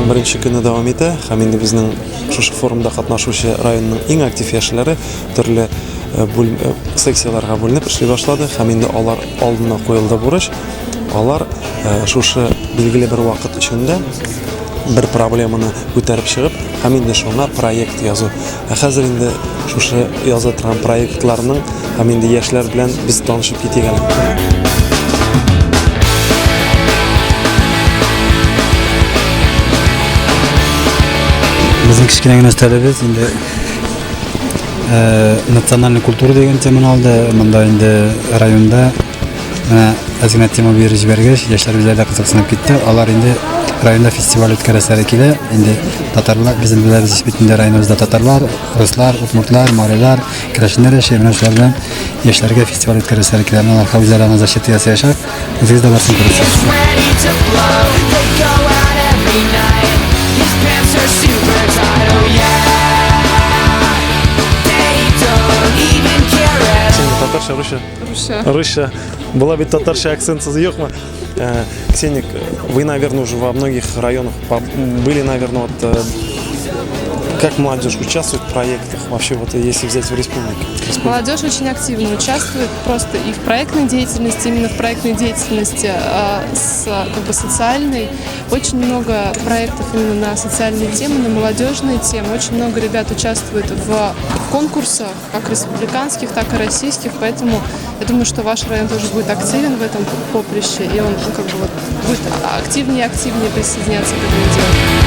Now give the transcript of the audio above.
Беренче көне дәвам итә һәм инде безнең шушы форумда катнашучы районның иң актив яшьләре төрле секцияләргә бүленеп эшли башлады һәм инде алар алдына куелды бурыч. Алар шушы билгеле бер вакыт эчендә бер проблеманы күтәреп чыгып һәм инде шуңа проект язу. Ә хәзер инде шушы яза торган проектларның һәм инде яшьләр белән без танышып китик әле. Безнең кечкенә генә өстәлебез инде национальная культура дигән теманы алды. Монда инде районда менә әз генә тема биреп җибәргәч, яшьләр үзләре дә кызыксынып китте. Алар инде районда фестиваль үткәрәселәре килә. Инде татарлар, безнең беләбез бит инде районыбызда татарлар, руслар, удмуртлар, марилар, керәшеннәр яши. Менә шулар белән яшьләргә фестиваль үткәрәселәре килә. Менә алар үзләре аны защита ясаячак. Үзегез дә барсын күрерсез. Татарча, русча? Русча. Русча. Була бит татарча акцентсыз юкмы? Ксения, вы, наверное, уже во многих районах были, наверное, вот, как молодежь участвует в проектах вообще, вот если взять в республике? Молодежь очень активно участвует просто и в проектной деятельности, именно в проектной деятельности, с, как бы, социальной. Очень много проектов именно на социальные темы, на молодежные темы. Очень много ребят участвует в конкурсах, как республиканских, так и российских, поэтому я думаю, что ваш район тоже будет активен в этом поприще, и он, ну, как бы вот, будет активнее и активнее присоединяться к этому делу.